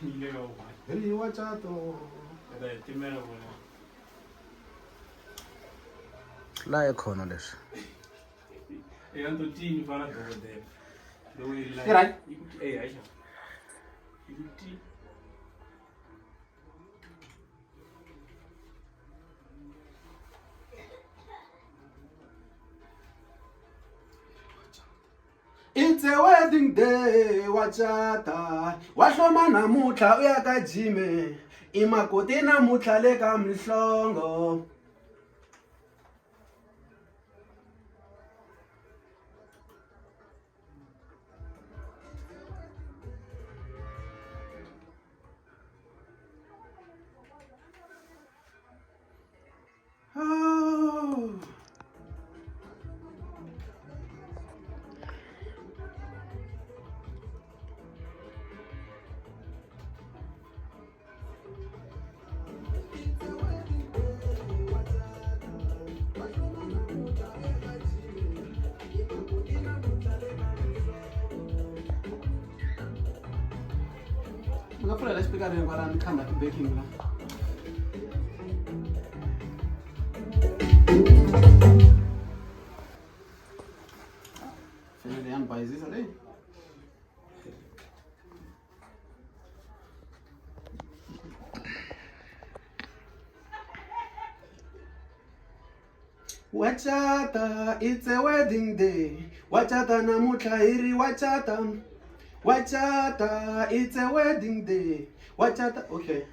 Yi le ka one. Ri wa cato. Hi ta yi timela vona. La yi khona leswi. Eka nto tini fana dokodela. Loko yi ri la. Yi right? Yi ku eh hayi xa. Yi ku ti. It's a wedding day wa cata wa hloma namuntlha u ya ka jime i makoti namuntlha le ka mhlongo. Oh. Mi nga pfulela xipikareni kwalano ni khanda ti-backing la. Fanele ya ni bayizisa leyi. Wachata, it's a wedding day. Wachata namuntlha hi ri wachata. Wachata, it's a wedding day. Wachata, okay.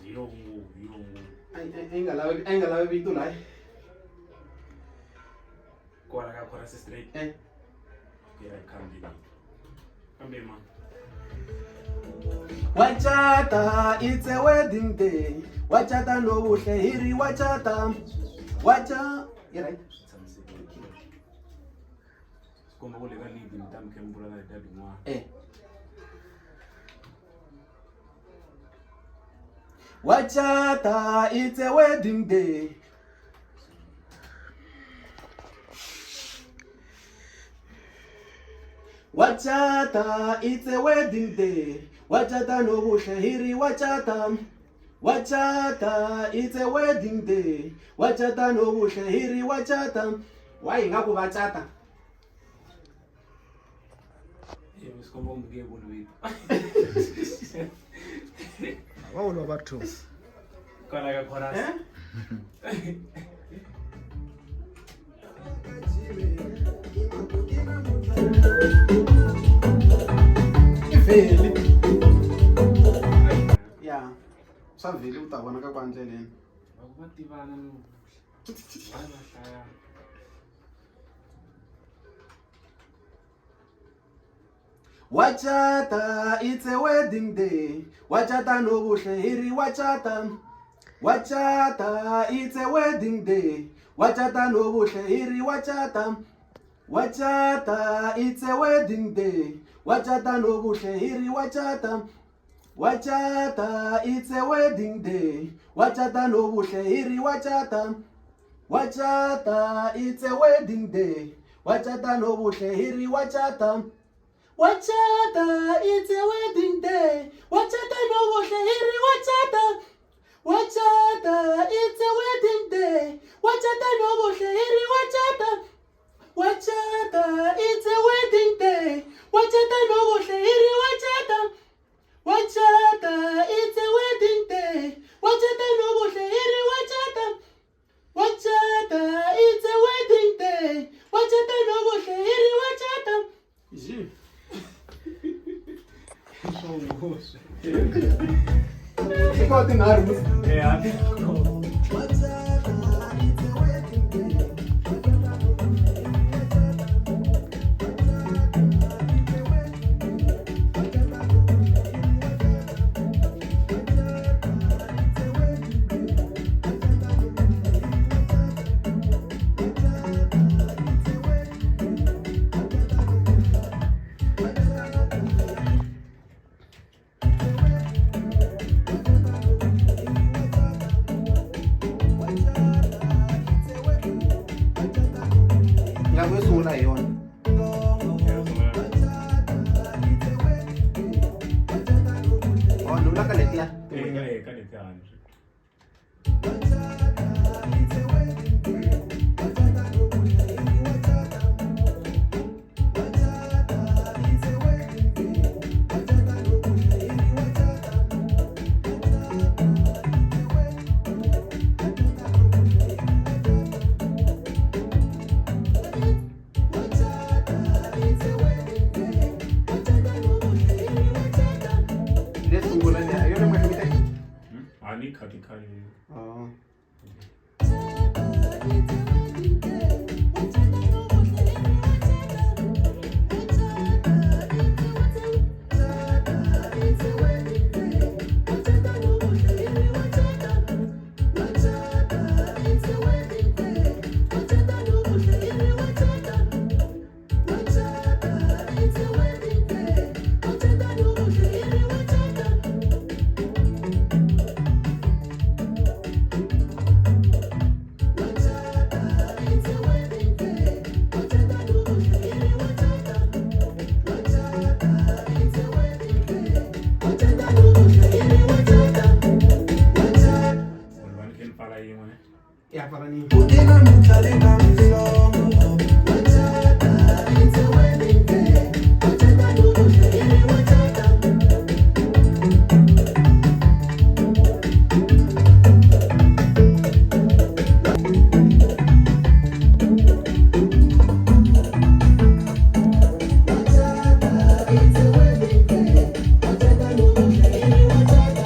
Hi yo ngopfu, hi yo ngopfu. A yi nga lavi a yi nga lavi vito layi. Kwala ka chorus straight. Eh. Okay, I can't be. Kambe man. Wachata, it's a wedding day. Wachata nobuhle hi ri wachata. Wacha, yi right. Swi tshamisekile. Swi komba ku le ka lead mi ta mi kha mi vulavula hi ta bin'wana. Eh. Wachata, it's a wedding day. Wachata, it's a wedding day. Wachata nobuhle hi ri wachata. Wachata, it's a wedding day. Wachata nobuhle hi ri wachata. Why hi nga ku vachata? Eh, swi komba ku mi nge vuli vito. Va vula va two. Kwala ka chorus. Eh? I vheli. Ya, swa vheli u ta vona ka kwa ndleleni. Va ku va tivana no va va hlaya. Wachata, it's a wedding day. Wachata nobuhle hi ri wachata. Wachata, it's a wedding day. Wachata nobuhle hi ri wachata. Wachata, it's a wedding day. Wachata nobuhle hi ri wachata. Wachata, it's a wedding day. Wachata nobuhle hi ri wachata. Wachata, it's a wedding day. Wachata nobuhle hi ri wachata. Wachata, it's a wedding day. Wachata nobuhle hi ri wachata. Wachata, it's a wedding day. Wachata nobuhle hi ri wachata. Wachata, it's a wedding day. Wachata nobuhle hi ri wachata. Wachata, it's a wedding day. Wachata nobuhle hi ri wachata. Wachata, it's a wedding day. Wachata nobuhle hi ri wachata. Ji. Swo ngopfu. Iko tinharhu. Eh, a ti kona. Nga ku yo sungula hi yona. Yo sungula. Njhani? Buti namuntlha le ka Mhlongo wa cata, it's a wedding day. Wa cata Nobuhle, hi ri wa cata. Wa cata, it's a wedding day. Wa cata Nobuhle, hi ri wa cata.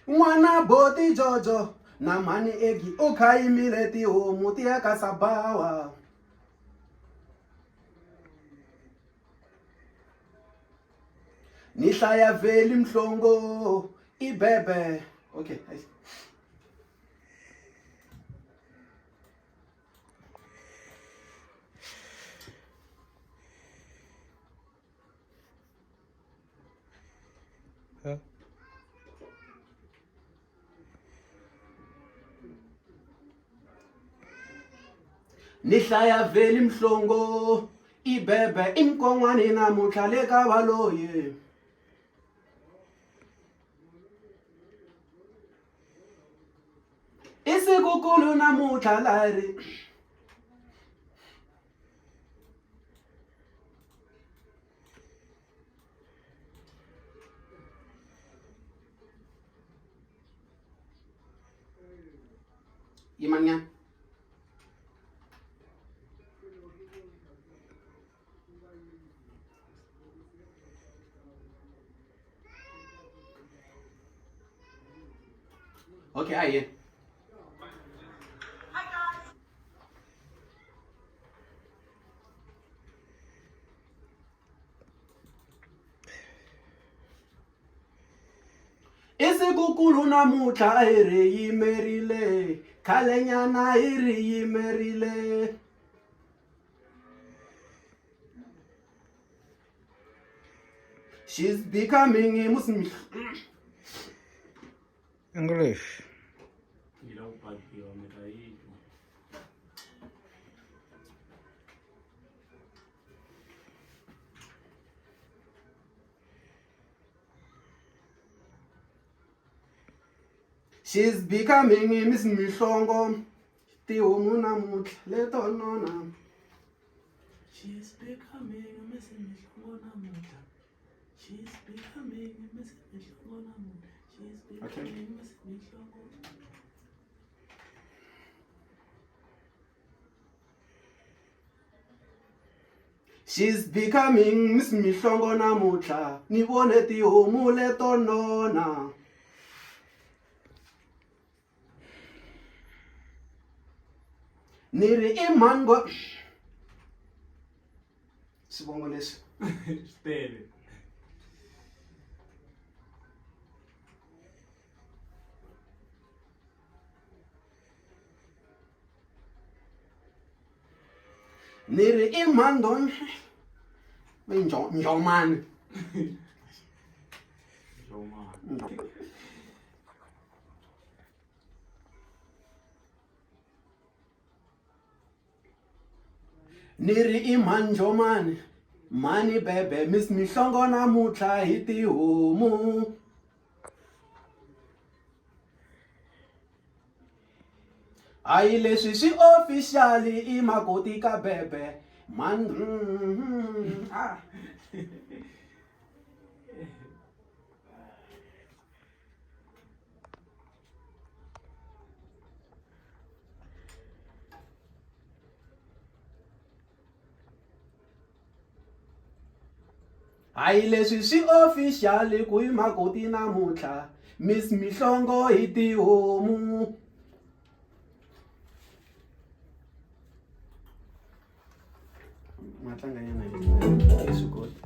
N'wana boti Jojo na mhani Egi u khayimile tihomu ti ya ka Sabawa. Ni hlaya Veli Mhlongo i bebe. Okay. Ni hlaya Veli Mhlongo i bebe i mkon'wani namuntlha le ka valoyi. I sikukulu namuntlha leri. Yimanyana. Okay, aye. I sikukulu namuntlha a hi ri yimerile khalenyana hi ri yimerile. She's becoming a Muslim. English. Yi la ku pakiwa mi ta yi twa. She's becoming a Miss Mhlongo. Tihomu namuntlha leto nona. She's becoming a Miss Mhlongo namuntlha. She's becoming a Miss Mhlongo namuntlha. She's Okay. becoming Miss Mhlongo. She's becoming Miss Mhlongo namuntlha. Ni vone tihomu leto nona. Ni ri i mhani ngo swivongo leswi Swi tele. Ni ri i mhani. Njomani. Njomani. Ni ri i mhani Njomani mhani bebe miss Mihlongo namuntlha hi tihomu. Hayi leswi swi official i makoti ka bebe mhani ah. Hayi leswi swi official ku i makoti namuntlha miss Mihlongo hi tihomu. Matlanganyana hi swi koti.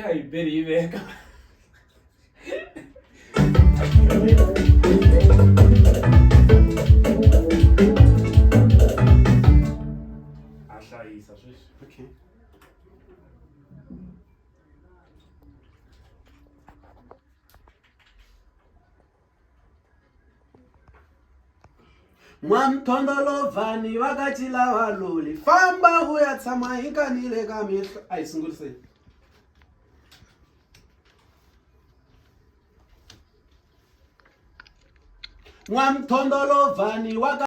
A hi beni yi veka. A hlayisa sweswi. Okay. N'wamthondolovhani va ka Cilavaloli famba u ya tshama hi kanile ka mihla a hi sunguriseni. N'wamthondolovhani wa ka.